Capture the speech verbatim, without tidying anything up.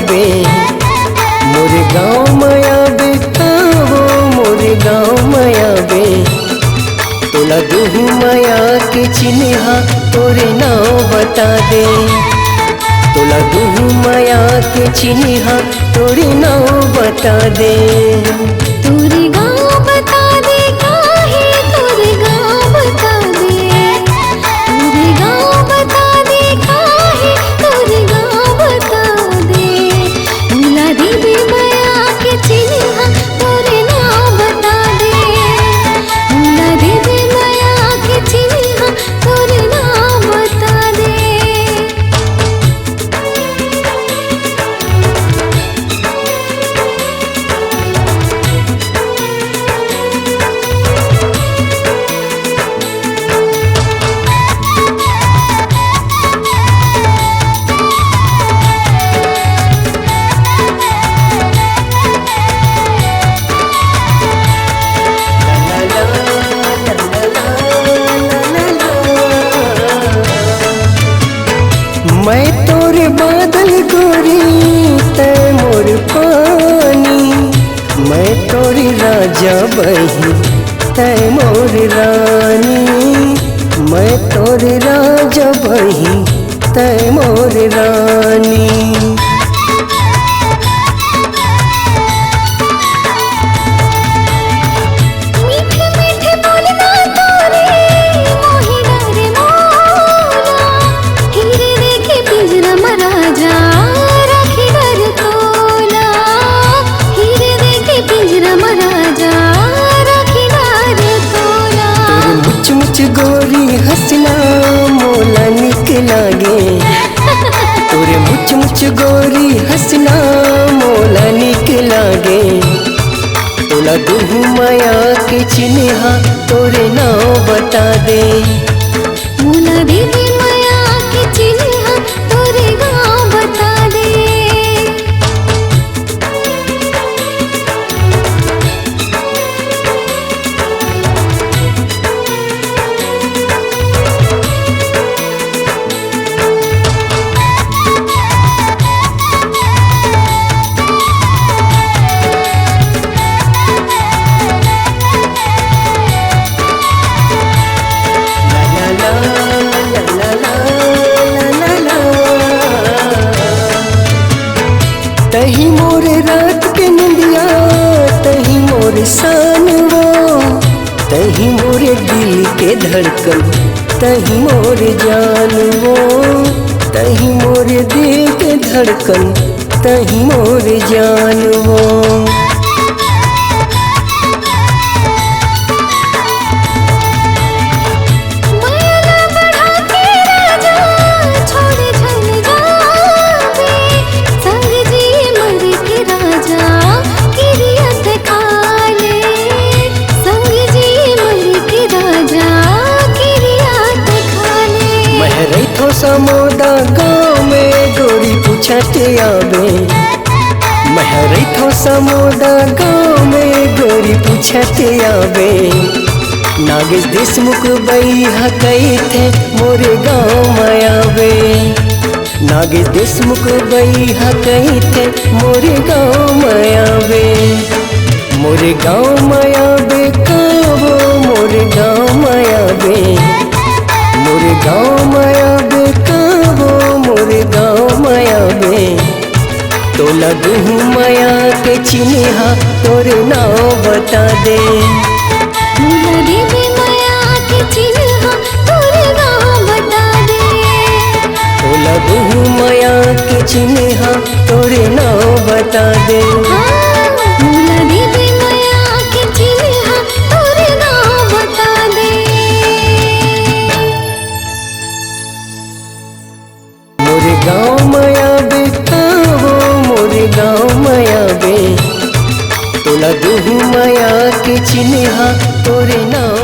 बे, मोर गाँव मया बे, का हो मोर गाँव मया बे। तोला दुहू मया के चिन्हा तोरे नाव बता दे। तोला दुहू मया के चिन्हा तोरे नाव बता दे। तोरे गाँव बता दे, काहे तोरे गाँव बता दे। तोरे गाँव बता दे, काहे तोरे गाँव बता दे। भुला देबे मया के चिन्हा तोरे नाव बता दे। भुला देबे मया के चिन्हा तोरे नाव बता दे। मैं तोर बादल गोरी, तै मोर पानी, मैं तोर राजा बहिन, तै मोर रानी, मैं तोर राजा बहिन, तै मोर रानी। मीठे मीठे बोलना तोरे मोहे डरे मोला, हीरे देके पिंजरा म राजा राखे डर तोला, हीरे देके पिंजरा म राजा राखे डर तोला। तोर मुच मुच गोरी हंसना मोला निक लागे, तोर मुच मुच गोरी हंसना मोला निक लागे। तोला दुहू मया के चिन्हा तोरे नाव बता दे। भुला देबे मया के चिन्हा तोरे गाँव बता दे। तही मोर रात के निंदिया, तही मोर शान वो, तही मोर दिल के धड़कन, तही मोर जान वो, तही मोर दिल के धड़कन, तही मोर जान वो। मया ला बढ़ा के राजा छोड़ झन जाबे, संग जी मर के राजा किरिया ते खा ले, संग जी मर के राजा किरिया ते खा ले। मैं रहिथों समोदा गाँव में गोरी पूछत आबे, मैं रहिथों समोदा गाँव में गोरी पूछत आबे। नागेश देशमुख बइहा कहिथे मोर गाँव म आबे, नागेश देशमुख बइहा कहिथे मोर गाँव म आबे। मोर गाँव म आबे का हो, मोर गाँव म आबे, मोर गाँव म आबे का हो, मोर गाँव म आबे। तोला दुहू मया के चिन्हा तोर नाव बता दे। भुला देबे मया के चिन्हा तोर नाव बता दे। तोला दुहू मया के चिन्हा तोर नाव बता दे। हाँ, भुला देबे मया के चिन्हा तोर नाव बता दे। मोर गाँव म आबे का हो, मोर गाँव म आबे, तोला दुहू मया के चिन्हा तोर नाव